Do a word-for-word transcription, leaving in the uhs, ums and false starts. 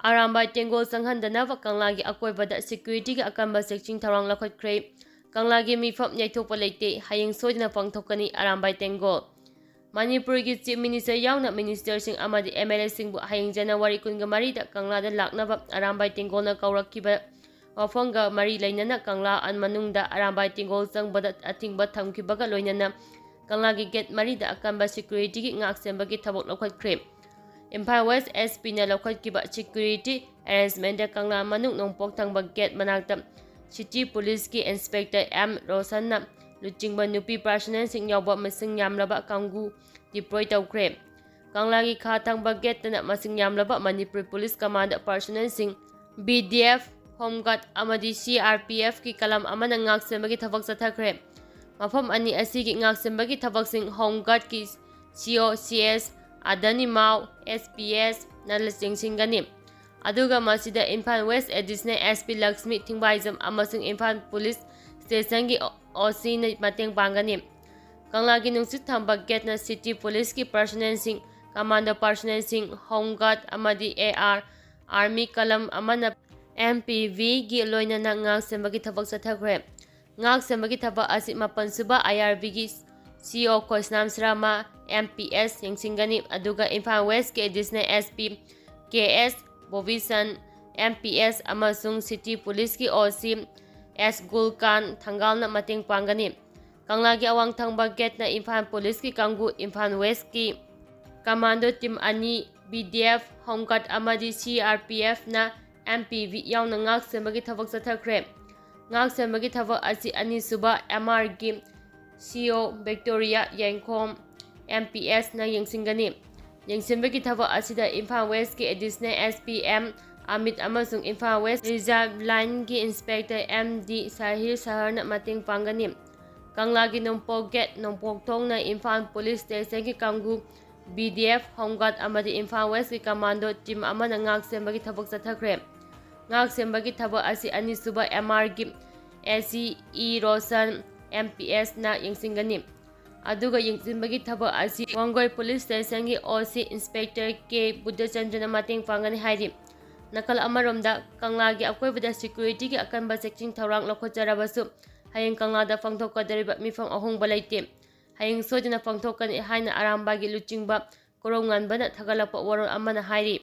ꯑꯔꯥꯝꯕꯥꯏ ꯇꯦꯡꯒꯣꯜ ꯆꯪꯍꯟꯗꯅꯕ ꯀꯪꯂꯥꯒꯤ ꯑꯀꯣꯏꯕꯗ ꯁꯦꯀ꯭ꯌꯨꯔꯤꯇꯤꯒꯤ ꯑꯀꯟꯕ ꯆꯦꯛꯁꯤꯟ ꯊꯧꯔꯥꯡ ꯂꯧꯈꯠꯈ꯭ꯔꯦ꯫ ꯀꯪꯂꯥꯒꯤ ꯃꯤꯐꯝ ꯌꯩꯊꯣꯛꯄ ꯂꯩꯇꯦ, ꯍꯌꯦꯡ ꯁꯣꯏꯗꯅ ꯄꯥꯡꯊꯣꯛꯀꯅꯤ ꯑꯔꯥꯝꯕꯥꯏ ꯇꯦꯡꯒꯣꯜ꯫ ꯃꯅꯤꯄꯨꯔꯒꯤ ꯆꯤꯐ ꯃꯤꯅꯤꯁꯇꯔ ꯌꯥꯎꯅ ꯃꯤꯅꯤꯁꯇꯔꯁꯤꯡ ꯑꯃꯗꯤ ꯑꯦꯝ ꯑꯦꯜ ꯑꯦꯁꯤꯡꯕꯨ ꯍꯌꯦꯡ ꯖꯅꯋꯥꯔꯤ ꯀꯨꯟꯒ ꯃꯔꯤꯗ ꯀꯪꯂꯥꯗ ꯂꯥꯛꯅꯕ ꯑꯔꯥꯝꯕꯥꯏ ꯇꯦꯡꯒꯣꯜꯅ ꯀꯧꯔꯛꯈꯤꯕ ꯋꯥꯐꯝꯒ ꯃꯔꯤ ꯂꯩꯅꯅ ꯀꯪꯂꯥ ꯃꯅꯨꯡꯗ ꯑꯔꯥꯝꯕꯥꯏ ꯇꯦꯡꯒꯣꯜ ꯆꯪꯕꯗ ꯑꯊꯤꯡꯕ ꯊꯝꯈꯤꯕꯒ ꯂꯣꯏꯅꯅ ꯀꯪꯂꯥꯒꯤ ꯒꯦꯠ ꯃꯔꯤꯗ ꯑꯀꯟꯕ ꯁꯦꯀ꯭ꯌꯨꯔꯤꯇꯤꯒꯤ ꯉꯥꯛꯁꯦꯟꯕꯒꯤ ꯊꯕꯛ ꯂꯧꯈꯠꯈ꯭ꯔꯦ꯫ ꯏꯝꯐꯥꯜ ꯋꯦꯁ ꯑꯦꯁ ꯄꯤꯅ ꯂꯧꯈꯠꯈꯤꯕ ꯁꯦꯀ꯭ꯌꯨꯔꯤꯇꯤ ꯑꯦꯔꯦꯟꯖꯃꯦꯟꯗ ꯀꯪꯂꯥ ꯃꯅꯨꯡ ꯅꯣꯡꯄꯣꯛ ꯊꯪꯕ ꯒꯦꯠ ꯃꯅꯥꯛꯇ ꯁꯤꯇꯤ ꯄꯨꯂꯤꯁꯀꯤ ꯏꯟꯁꯄꯦꯛꯇꯔ ꯑꯦꯝ ꯔꯣꯁꯟꯅ ꯂꯨꯆꯤꯡꯕ ꯅꯨꯄꯤ ꯄꯥꯔꯁꯅꯦꯜꯁꯤꯡ ꯌꯥꯎꯕ ꯃꯁꯤꯡ ꯌꯥꯝꯂꯕ ꯀꯥꯡꯕꯨ ꯗꯤꯄ꯭ꯂꯣꯏ ꯇꯧꯈ꯭ꯔꯦ꯫ ꯀꯪꯂꯥꯒꯤ ꯈꯥ ꯊꯪꯕ ꯒꯦꯠꯇꯅ ꯃꯁꯤꯡ ꯌꯥꯝꯂꯕ ꯃꯅꯤꯄꯨꯔ ꯄꯨꯂꯤꯁ ꯀꯃꯥꯟꯗꯣ ꯄꯥꯔꯁꯅꯦꯜꯁꯤꯡ, B D F, home guard ꯑꯃꯗꯤ ꯁꯤ ꯑꯥꯔ ꯄꯤ ꯑꯦꯐꯀꯤ ꯀꯂꯝ ꯑꯃꯅ ꯉꯥꯛꯁꯦꯟꯕꯒꯤ ꯊꯕꯛ ꯆꯠꯊꯈ꯭ꯔꯦ꯫ ꯃꯐꯝ ꯑꯅꯤ ꯑꯁꯤꯒꯤ ꯉꯥꯛꯁꯦꯟꯕꯒꯤ ꯊꯕꯛꯁꯤꯡ ꯍꯣꯝ ꯒꯥꯔꯗꯀꯤ ꯁꯤ ꯑꯣ ꯁꯤ ꯑꯦꯁ ꯑꯗꯅꯤꯃꯥꯎ ꯑꯦꯁ ꯄꯤ ꯑꯦꯁꯅ ꯌꯦꯡꯁꯤꯟꯒꯅꯤ꯫ ꯑꯗꯨꯒ ꯃꯁꯤꯗ Imphal west additional S P Lakshmi Thingbaijam ꯑꯃꯁꯨꯡ ꯏꯝꯐꯥꯜ ꯄꯨꯂꯤꯁ ꯁ꯭ꯇꯦꯁꯟꯒꯤ ꯑꯣ ꯁꯤꯅ ꯃꯇꯦꯡ ꯄꯥꯡꯒꯅꯤ꯫ ꯀꯪꯂꯥꯒꯤ ꯅꯨꯡꯁꯤꯠ ꯊꯝꯕ ꯒꯦꯠꯅ ꯁꯤꯇꯤ ꯄꯨꯂꯤꯁꯀꯤ ꯄꯥꯔꯁꯅꯦꯜꯁꯤꯡ, ꯀꯃꯥꯟꯗꯣ ꯄꯥꯔꯁꯅꯦꯜꯁꯤꯡ, ꯍꯣꯝ ꯒꯥꯔꯗ ꯑꯃꯗꯤ ꯑꯦ ꯑꯥꯔ, ꯑꯥꯔꯃꯤ ꯀꯂꯝ ꯑꯃꯅ ꯑꯦꯝ ꯄꯤ ꯚꯤꯒꯤ ꯂꯣꯏꯅꯅ ꯉꯥꯛ ꯁꯦꯟꯕꯒꯤ ꯊꯕꯛ ꯆꯠꯊꯈ꯭ꯔꯦ꯫ ꯉꯥꯛ ꯁꯦꯟꯕꯒꯤ ꯊꯕꯛ ꯑꯁꯤ ꯃꯥꯄꯟ ꯁꯨꯕ ꯑꯥꯏ ꯑꯥꯔ ꯕꯤꯒꯤ ꯁꯤ ꯑꯣ ꯈꯣꯏꯁꯅꯥꯝ ꯁꯔꯃ, ꯑꯦꯝ ꯄꯤ ꯑꯦꯁ, ꯌꯦꯡꯁꯤꯟꯒꯅꯤ, ꯑꯗꯨꯒ ꯏꯝꯐꯥꯜ ꯋꯦꯁꯀꯤ ꯑꯦꯗꯤꯁꯅꯦꯜ ꯑꯦꯁ ꯄꯤ ꯀꯦ ꯑꯦꯁ ꯕꯣꯕꯤꯁꯟ, ꯑꯦꯝ ꯄꯤ ꯑꯦꯁ, ꯑꯃꯁꯨꯡ ꯁꯤꯇꯤ ꯄꯨꯂꯤꯁꯀꯤ ꯑꯣ ꯁꯤ ꯑꯦꯁ ꯒꯨꯜꯀꯥꯟ ꯊꯪꯒꯥꯜꯅ ꯃꯇꯦꯡ ꯄꯥꯡꯒꯅꯤ꯫ ꯀꯪꯂꯥꯒꯤ ꯑꯋꯥꯡ ꯊꯪꯕ ꯒꯦꯠꯅ ꯏꯝꯐꯥꯜ ꯄꯨꯂꯤꯁꯀꯤ ꯀꯥꯡꯕꯨ, ꯏꯝꯐꯥꯜ ꯋꯦꯁꯀꯤ ꯀꯃꯥꯟꯗꯣ ꯇꯤꯝ ꯑꯅꯤ, B D F, home guard ꯑꯃꯗꯤ ꯁꯤ ꯑꯥꯔ ꯄꯤ ꯑꯦꯐꯅ ꯑꯦꯝ ꯄꯤ ꯚꯤ ꯌꯥꯎꯅ ꯉꯥꯛ ꯁꯦꯟꯕꯒꯤ ꯊꯕꯛ ꯆꯠꯊꯈ꯭ꯔꯦ꯫ ꯉꯥꯛ ꯁꯦꯟꯕꯒꯤ ꯊꯕꯛ ꯑꯁꯤ ꯑꯅꯤꯁꯨꯕ ꯑꯦꯝ ꯑꯥꯔꯒꯤ ꯁꯤ ꯑꯣ ꯚꯤꯛꯇꯣꯔꯤꯌꯥ ꯌꯦꯡꯈꯣꯝ, ꯑꯦꯝ ꯄꯤ ꯑꯦꯁꯅ ꯌꯦꯡꯁꯤꯟꯒꯅꯤ꯫ ꯌꯦꯡꯁꯤꯟꯕꯒꯤ ꯊꯕꯛ ꯑꯁꯤꯗ ꯏꯝꯐꯥꯜ ꯋꯦꯁꯀꯤ additional S P M Amit ꯑꯃꯁꯨꯡ ꯏꯝꯐꯥꯜ ꯋꯦꯁ ꯔꯤꯖꯔꯚ ꯂꯥꯏꯟꯒꯤ ꯏꯟꯁꯄꯦꯛꯇꯔ ꯑꯦꯝ ꯗꯤ ꯁꯥꯍꯤꯔ ꯁꯍꯔꯅ ꯃꯇꯦꯡ ꯄꯥꯡꯒꯅꯤ꯫ ꯀꯪꯂꯥꯒꯤ ꯅꯣꯡꯄꯣꯛ ꯒꯦꯠ, ꯅꯣꯡꯄꯣꯛ ꯊꯣꯡꯅ ꯏꯝꯐꯥꯜ ꯄꯨꯂꯤꯁ ꯁ꯭ꯇꯦꯁꯟꯒꯤ ꯀꯥꯡꯕꯨ, B D F, home guard ꯑꯃꯗꯤ ꯏꯝꯐꯥꯜ ꯋꯦꯁꯀꯤ ꯀꯃꯥꯟꯗꯣ ꯇꯤꯝ ꯑꯃꯅ ꯉꯥꯛ ꯁꯦꯟꯕꯒꯤ ꯊꯕꯛ ꯆꯠꯊꯈ꯭ꯔꯦ꯫ ꯉꯥꯛ ꯁꯦꯟꯕꯒꯤ ꯊꯕꯛ ꯑꯁꯤ ꯑꯅꯤꯁꯨꯕ ꯑꯦꯝ ꯑꯥꯔꯒꯤ ꯑꯦ ꯁꯤ ꯏ ꯔꯣꯁꯟ, ꯑꯦꯝ ꯄꯤ ꯑꯦꯁꯅ ꯌꯦꯡꯁꯤꯟꯒꯅꯤ꯫ ꯑꯗꯨꯒ ꯌꯦꯡꯁꯤꯟꯕꯒꯤ ꯊꯕꯛ ꯑꯁꯤ ꯋꯥꯡꯒꯣꯏ ꯄꯨꯂꯤꯁ ꯁ꯭ꯇꯦꯁꯟꯒꯤ ꯑꯣ ꯁꯤ ꯏꯟꯁꯄꯦꯛꯇꯔ ꯀꯦ ꯕꯨꯙꯆꯟꯗ꯭ꯔꯅ ꯃꯇꯦꯡ ꯄꯥꯡꯒꯅꯤ ꯍꯥꯏꯔꯤ꯫ ꯅꯥꯀꯜ ꯑꯃꯔꯣꯝꯗ, ꯀꯪꯂꯥꯒꯤ ꯑꯀꯣꯏꯕꯗ ꯁꯦꯀ꯭ꯌꯨꯔꯤꯇꯤꯒꯤ ꯑꯀꯟꯕ ꯆꯦꯛꯁꯤꯟ ꯊꯧꯔꯥꯡ ꯂꯧꯈꯠꯆꯔꯕꯁꯨ, ꯍꯌꯦꯡ ꯀꯪꯂꯥꯗ ꯄꯥꯡꯊꯣꯛꯀꯗꯧꯔꯤꯕ ꯃꯤꯐꯝ ꯑꯍꯣꯡꯕ ꯂꯩꯇꯦ꯫ ꯍꯌꯦꯡ ꯁꯣꯏꯗꯅ ꯄꯥꯡꯊꯣꯛꯀꯅꯤ ꯍꯥꯏꯅ ꯑꯔꯥꯝꯕꯥꯏꯒꯤ ꯂꯨꯆꯤꯡꯕ ꯀꯣꯔꯧꯉꯥꯟꯕꯅ ꯊꯥꯒꯠꯂꯛꯄ ꯋꯥꯔꯣꯜ ꯑꯃꯅ ꯍꯥꯏꯔꯤ꯫